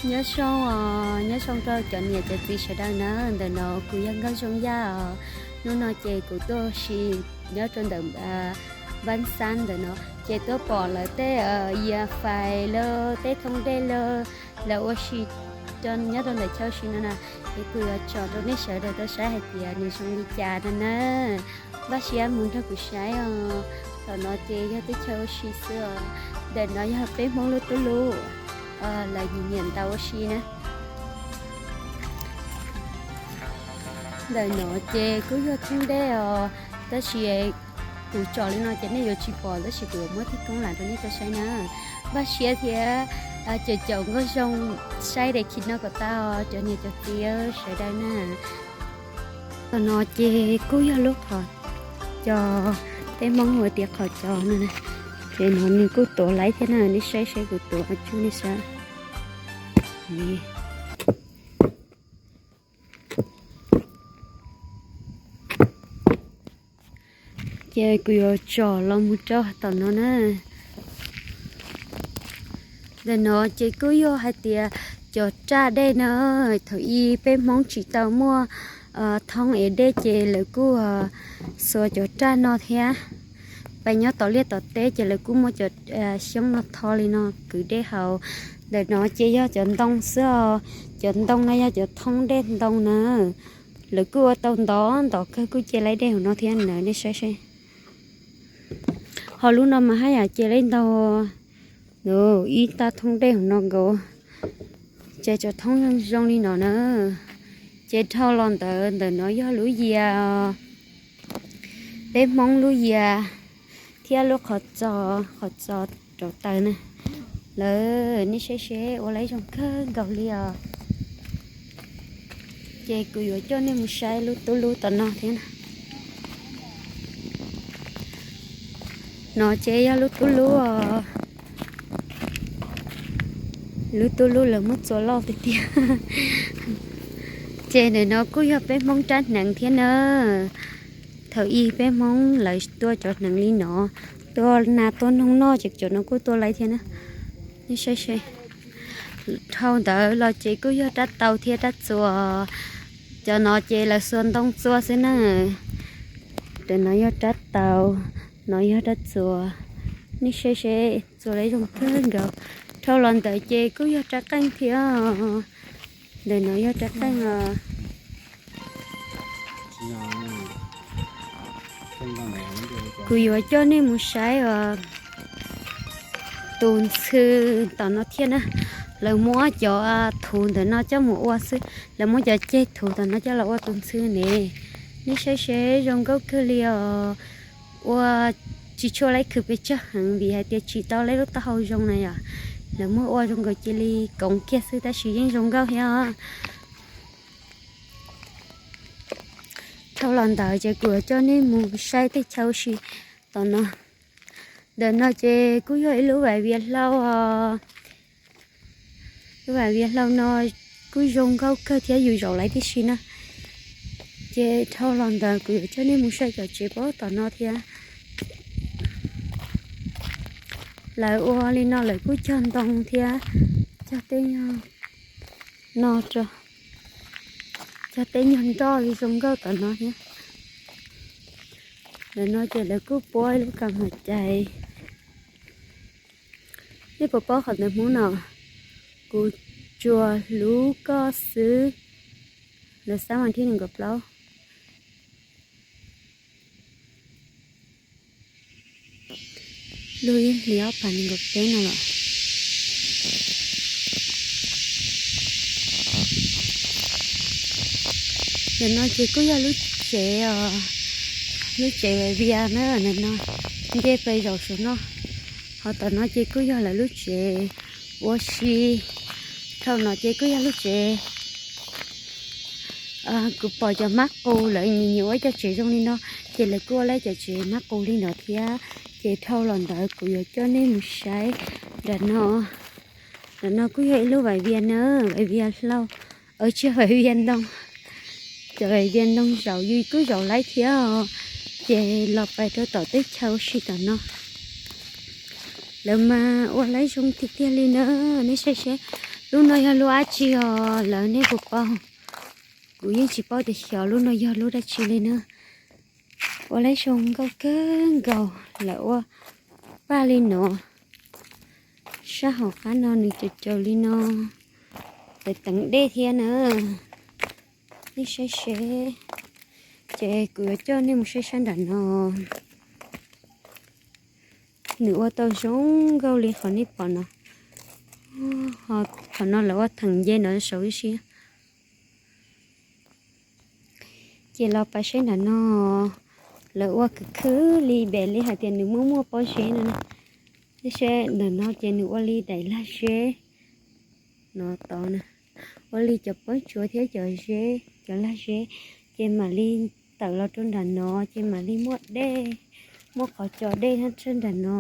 Nyob zoo os, nyob zoo rau cov niam cov txiv sawv daws na. Ntawm no kuv yog Nkauj Zoo Yaj os. Hnub no ces kuv tuaj ua si nyob rau ntawm Npab Xab ntawm no, ces tuaj pom lawv tej yias fais lawm, tej thoob dej lawm, lawv ua si nyob rau ntawm chaw ua si no na. Es kuv yuav tso rau nej sawv daws tau saib hais tias nws zoo li cas no na. Npaj siab mus nrog kuv saib os. Tom no ces yog teb chaws ua si xwb os. Ntawm no yog peb Hmoob lub tub lub, lawv nyiam nyiam ntaus ua si na. Ntawm no ces kuj yog thoob dej os, tab sis kuv tso li no ces nej yuav tsis pom, tab sis kuv yuav muab tej koob lam rau nej tau saib na. Npaj siab thiab caum caum Nkauj Zoo saib daim khiv no kom tau, cov niam cov txiv sawv daws na. Tom no ces kuj yog lub qhov cos, peb Hmoob hu tias qhov cos no na. Ces no nws kuj tuav laib thiab na, nej saib seb kuv tuav tsuj nej saib. Ces kuv yuav tsom los mus rau tom no na. Ntawm no ces kuj yog hais tias cov raj dej na, thaum ub peb Hmoob tsis tau muaj thoob ev dej ces lawv kuj xuas cov raj no thiab. Peb nyob tom liaj tom teb ces lawv kuj muaj cov xyoob no tho li no kwv dej haus. Ntawm no ces yog cov ntoo xwb os, cov ntoo no yog cov thoob dej ntoo na. Lawv kuj ua tau ntau ntau kawg, kuj cia laib dej hauv no thiab na, nej saib seb. Ho lub no mas haj yam cia laib ntau, ib tag thoob dej hauv no nkaus, ces cov thoob zoo zoo li no na. Ces dhau los ntawd, ntawm no yog lub yias, peb Hmoob lub yias thiab lub qhov txos, qhov txos rauv taws na. Lawv, nej saib seb ua laib zoo kawg nkaus li os. Ces kuv yuav coj nej mus saib lub tub lub tom no thiab na. No ces yog lub tub lub os. Lub tub lub lawv muab txua loj tiag tiag. Ces ntawm no kuj yog peb Hmoob rab hneev thiab na. Thaum ub peb Hmoob lawv tua cov hneev li no, tua nas tua noog noj ces cov no kuj tua laib thiab na. Nej saib seb. Dhau ntawd los ces kuj yog rab taus thiab rab txuas. Cov no ces lawv xuas ntoo txua xwb na. Cov no yog rab taus, no yog rab txuas. Nej saib seb txua laib zoo kawg nkaus. Dhau los ntawd ces kuj yog rab qeej thiab. Ntawm no yog rab qeej os. Kuv yuav coj nej mus saib os. Tus ntxhw tom no thiab na. Lawv muab cov thuv ntawm no coj mus ua xwb, lawv muab cov ceg thuv tom no coj los ua tus ntxhw ne. Nej saib seb zoo nkauj kawg li os. Ua tsis tshua laib khwv pes tsawg heev vim hais tias tsis tau laib lub taub hau zoo na yom. Lawv muab ua zoo nkaus cia li koov kiag xwb tab sis yeej zoo nkauj thiab os. Dhau los ntawd ces kuv yuav coj nej mus saib tej chaw ua si tom no. Ntawm no ces kuj yog ib lub vais vias hlau os. Lub vais vias hlau no kuj zoo nkauj kawg thiab yus zaum laiv tib si na. Ces dhau los ntawd kuv yuav coj nej mus saib cov tsev pob tom no thiab. Lawv ua li no lawv kuj cog ntoo thiab cog tej nyuag no rau, cog tej nyuag nroj li zoo nkauj tom no thiab. Ntawm no ces lawv kuj puab ib lub kas mom cai. Nej puas paub qhov ntawd Hmoob no? Kuv tsuas hlub koj xwb. Lawv xab mas thib nees nkaum plaub. Lub ib hlis ob phav nees nkaum peb no los. Ntawm no ces kuj yog lub tsev os, lub tsev vais vias na, ntawm no nce pes zaum saum no. Ho tom no ces kuj yog lawv lub tsev ua si. Dhau no ces kuj yog lub tsev, kuv pom cov mab qus lawv nyiam nyiam ua cov tsev zoo li no, ces lawv kuj ua lawv cov tsev mab qus li no thiab. Ces dhau los ntawd kuv yuav coj nej mus saib nram no. Nram no kuj yog ib lub vais vias na, vais vias hlau, tsis yog vais vias ntoo. Cov vais vias ntoo zaum yus kuj zaum laib thiab os. Ces los pais rau tom teb chaws ua si tom no, lawv mas ua laib zoo tiag tiag li na. Nej saib seb, Lub no yog lub dab tsi os lawv, nej puas paub? Kuv yeej tsis paub tias xyov lub no yog lub dab tsi li na. Ua lawv zoo nkauj kawg nkaus, lawv ua paj li no. Sab hauv qab no nws caws caws li no, teev teev dej thiab na. Nej saib seb, ces kuv yuav coj nej mus saib sab nram no. Nws ua tau zoo nkauj li qhov nej pom no. Qhov no lawv ua theem nce no saum ib siab. Ces los pais saib nram no, lawv ua khwv khwv li npaum li hais tias nws muaj muaj pob zeb no na. Nej saib nram no ces nws ua li daim lag zeb no tod na, ua li cov pob tsuas thiab cov zeb, cov lag zeb, ces mam li tawm los rau nram no ces mam li muaj dej, muaj qhov co dej nyob rau nram no.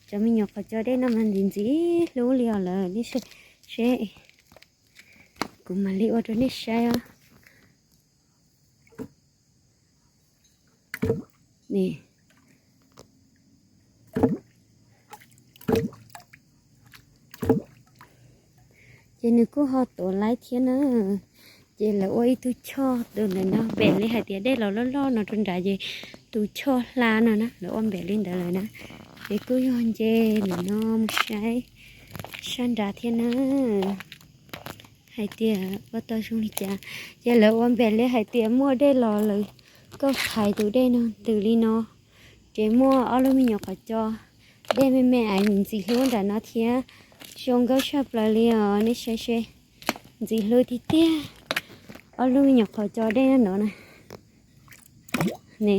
Cov me nyuam qhov co dej no mas ntxim ntxim hlub li os lawv, nej seb. Kuv mam li ua rau nej saib os. Ces nws kuj ho tuav laib thiab na. Ces lawv ua ib tug choj tus ntawm no npaum li hais tias dej los loj loj no rau nrad ces tus choj hla no na, lawv ua npaum li ntawd lawm na. Ces kuj yog nce ntawm no mus saib sab nrad thiab na, hais tias ua tau zoo li cas. Ces lawv ua npaum li hais tias muaj dej los lawv kauj thaiv tus dej no ntws li no, ces muaj ob lub me nyuam qhov co dej me me es ntxim hlub nram no thiab. Zoo nkauj tshaj plaws li os, nej saib seb, ntxim hlub tiag tiag. Ob lub me nyuam qhov co dej no na, ne,